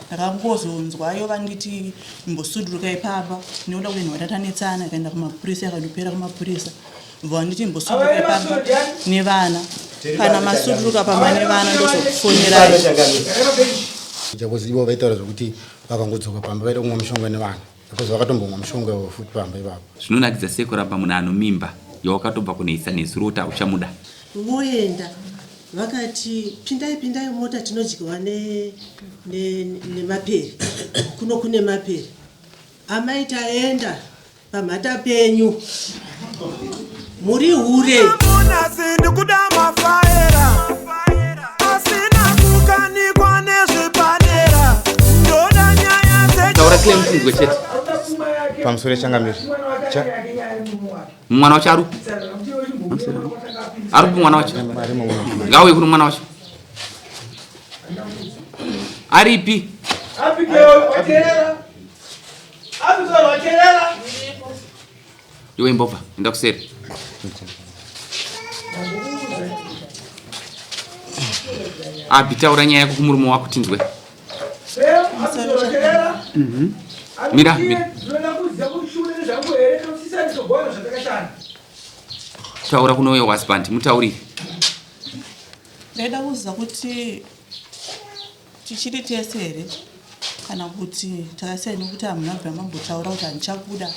Ndakangozonzwa iyo vanditi imbosuduruka ipapa nekuda kuti nhwa tatanetsana ikaenda kumapurisa ikandopera kumapurisa bva nditi imbosuduruka ipapa nevana kana masuduruka pamba nevana ndozokufonerai. Because ivo vaitaura zvekuti vakangodzoka pamba vaida kumwa mishonga nevana because vakatombomwa mishonga ivo futi pamba ipapo. Zvinonakidza sei kuramba munhu anomimba yawakatobva kunoisa nezuro kuti hauchamuda. Voenda vakati pindai pindai mota tinodyiwa nemapere kuno kune mapere amai taenda pamhata penyu muri hure. Ndikuda mafaera asina kukanikwa nezvepadera ndoda nyaya Taura claim tinzwe chete. Pamusoro changamire. Cha. Mwana wacho ari ari kupi mwana wacho? Ngauye kuno mwana wacho. Aripi? Iwe imbobva, enda kuseri. Abi taura nyaya yako kumurume wako tinzwe. Mira, mira. Taura kuno uyo husband, mutaurire. Ndaida kuziva kuti tichiri tese here kana kuti takasiyana nekuti hamuna kubvira mambotaura kuti handichakuda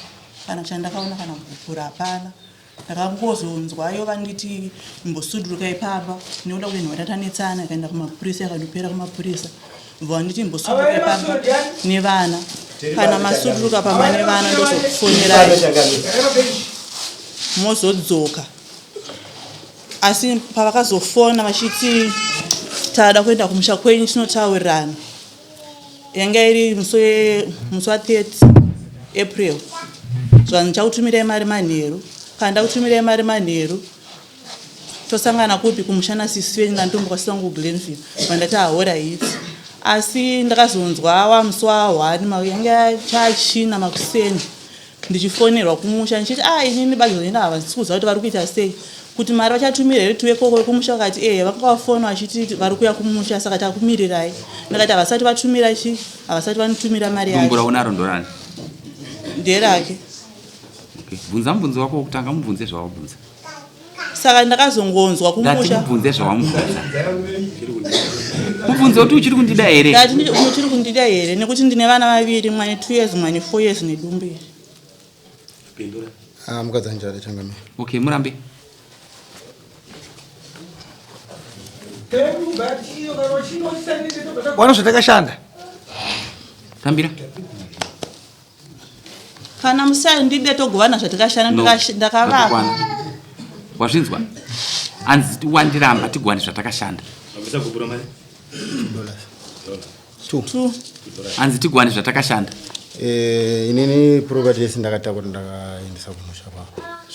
kana chandakaona kana gupura hapana. Ndakangozonzwa iyo vanditi imbosuduruka ipapa nekuda kuti nhwa tatanetsana ikaenda kumapurisa ikandopera kumapurisa bva vanditi imbosuduruka ipapa nevana kana masuduruka pamba nevana ndozokufonerai mozodzoka asi pavakazofona vachiti tada kuenda kumusha kwenyu tinotaurirana yanga iri musi wa 30 April zvanzi ndichakutumirai mari manheru kana ndakutumirai mari manheru tosangana kupi kumusha nasisi venyu ndandomboka sisi vangu kuGlenview vandati ahora hiti asi ndakazonzwa wamusi wa 1 yanga chachina makuseni Ndichifonerwa kumusha ndichiti ah inini bazoenda havasi kuziva kuti vari kuita sei kuti mari vachatumira here tiwe koko kumusha vakati ehe vanga vafona vachiti vari kuya kumusha saka takumirirai ndakati havasati vatumira chi havasati vanitumira mari yacho. Dumbu raunaro ndorani? Nderake. Okay. Bvunza mubvunzo wako wokutanga mubvunze zvawabvunza. Saka ndakazongonzwa kumusha. Ndati mubvunze zvawamubvunza. Mubvunze kuti uchiri kundida here? Ndati uchiri kundida here nekuti ndine vana vaviri mwane 2 years mwane 4 years nedumbu iri. Pindura. Ah, mukadzi anjara changamire. Okay, murambe. Wana zvatakashanda. Tambira. Kana musandide togovana zvatikashanda No, ndakavapa. zvakakwana. Wazvinzwa? Hanzi wandiramba tigovane zvatakashanda. Wabvisa gupuro mari? Dollars. Two. Hanzi tigovane zvatakashanda. Eh, inini property yese ndakatakura ndakaendesa kumusha kwavo.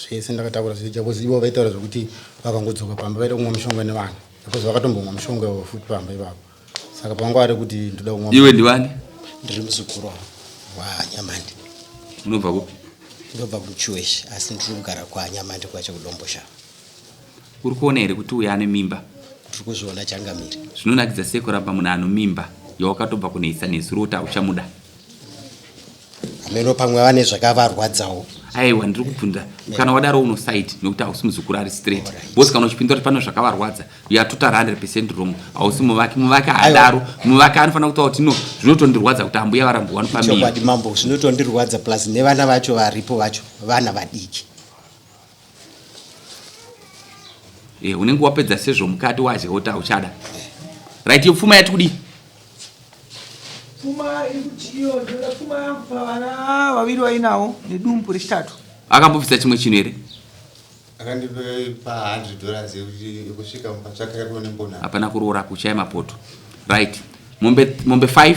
Zvese ndakatakura zvese because ivo vaitaura zvekuti vakangodzoka pamba vaida kumwa mishonga nevana. Because vakatombomwa mishonga ivo futi pamba ipapo. Saka panga vari kuti ndoda kumwa. Iwe ndiwani? Ndiri muzukuru waNyamande. Unobva kupi? Ndobva kuChiweshi asi ndiri kugara kwaNyamande kwacho kuDomboshava. Uri kuona here kuti uyo ane mimba? Ndiri kuzviona changamire. Zvinonakidza sei kuramba munhu ano mimba yawakatobva kunoisa nezuro kuti hauchamuda? Hameno pamwe vane zvakavarwadzawo. Aiwa ndiri kubvunza kana wadaro uno side nekuti hausi muzukuru ari straight because kana uchipindura kuti pane zvakavarwadza you are total 100% wrong hausi muvaki muvaki haadaro muvaki anofanira kutaura kuti no zvinotondirwadza kuti ambuya varambiwa nopamira. Chokwadi mambo zvinotondirwadza plus nevana vacho varipo vacho vana vadiki. Eh, unenge wapedza sezvomukati wadya woti hauchada. Right iyo pfuma yati kudii? Pfuma iri kuti iyo ndinoda pfuma yangu pavana vaviri vainawo nedumbu rechitatu. Akambobvisa chimwe chinhu here? Akandipa 100 dollars yekuti yekusvika mupatsvakira kuno nembona. Hapana kuroora kuchaya mapoto. Right. Mombe mombe 5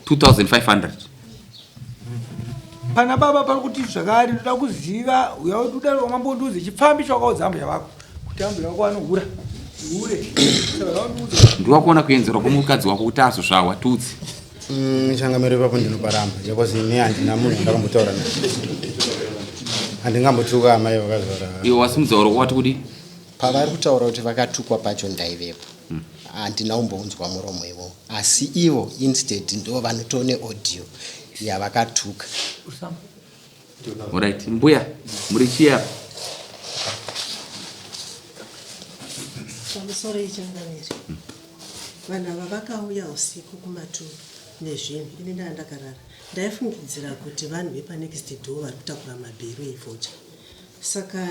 2500. Pana baba pari kuti zvakare ndoda kuziva uya uda wamambo ndiudze chipfambi chawakaudza ambuya vako kuti ambuya vako vanohura hure saka vaundiudza Ndiwa kuona kuenzerwa kwemukadzi wako kuti azozvahwa tiudze. Changamire ipapo ndinoparamba because ini handina munhu wandakambotaura naye. Handingambotuka amai vakazvara. Iwe wasimudza uro wati kudii? Pavari kutaura kuti vakatukwa pacho ndaivepo. Handina kumbounzwa muromo ivovo asi ivo instead ndo vanotone audio yavakatuka. Alright, mbuya muri chii apa? Pamusoro ichangamire. Vanhu ava vakauya usiku kumatu nezvinhu ini ndaa ndakarara. Ndaifungidzira kuti vanhu vepanext door vari kutakura mabhero eifodya. Saka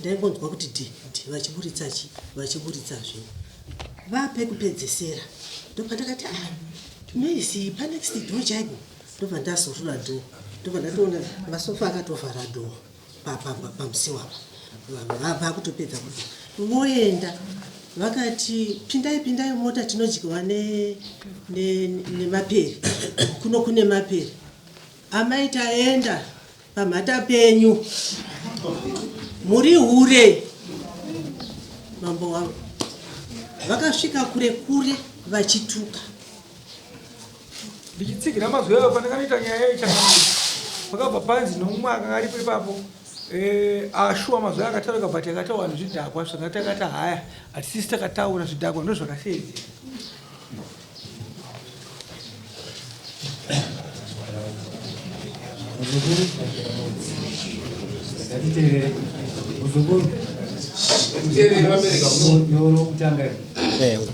ndaingonzwa kuti dhi dhi vachiburitsa chi vachiburitsa zvinhu. Vapekupedzesera ndopandakati ah noise iyi panext door chaipo ndobva ndazorura door ndobva ndatoona masofa akatovhara door pamusiwo apa vakutopedza kuti voenda vakati pindai pindai mota tinodyiwa nemapere kuno kune mapere amai taenda pamhata penyu muri hure mambo wangu vakasvika kure kure vachituka Ndichitsigira mazwi ayo pandakanoita nyaya yechangamire pakabva panzi nomumwe akanga aripo ipapo eh, ashuwa mazwi akataurika but akataurwa nezvidhakwa zvanga takati haya hatisisi takataura zvidhakwa ndozvakasheedzera. Eh.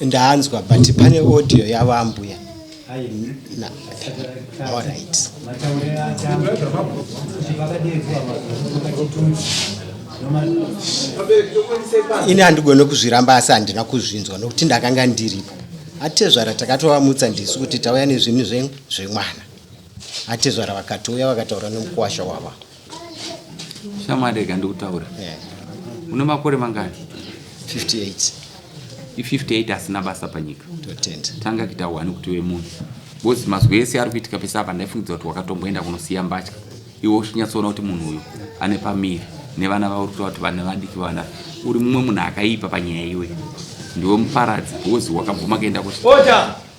Ndanzwa but pane audio yavo ambuya. Alright. Ini handigone kuzviramba asi handina kuzvinzwa nokuti ndakanga ndiripo. Atezvara takatovamutsa ndisu kuti tauya nezvinhu zvemwana. Atezvara vakatouya vakataura nemukuwasha wavo. Shamwari rega ndikutaura. Yeah. Une makore mangani? 58. I58 asina basa panyika. Totenda. Tanga kuita wani kuti uve munhu. Because mazwi ese ari kuitika pese apa ndaifungidzira kuti wakatomboenda kunosiya mbatya. Iwe uchinyatsoona kuti munhu uyu ane pamiri nevana vauri kutaura kuti vana vadiki vana uri mumwe munhu akaipa panyaya iwe. Ndiwe muparadzi because wakabvuma kuenda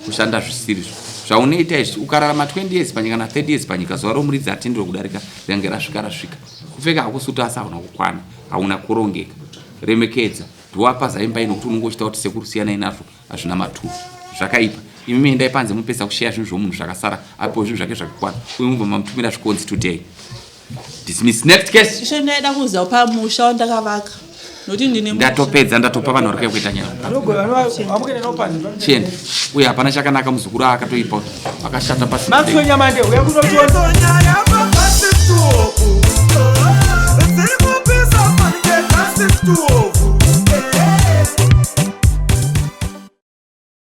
kushanda zvisirizvo zvaunoita izvi ukararama 20 years panyika na 30 years panyika zuva romuridzi atenderwe kudarika ringe rasvika rasvika kupfeka hakusi kuti asi hauna kukwana hauna kurongeka remekedza ndiwapa zaimba ino kuti unonge uchita kuti sekuru siyanai nazvo hazvina maturo zvakaipa imi endai panze mupedza kusheya zvinhu zvomunhu zvakasara apo zvinhu zvake zvakakwana uye mubva mamutumira zvikonzi today Dismiss next case. Ishe ndaida kuziva pamusha wandakavaka nokuti ndine ndatopedza ndatopa vanhu vari kuita nyaya. Chienda. Uye hapana chakanaka muzukuru akatoipa akashata pasi. Maxwell Nyamande uya kunotiona. Nyaya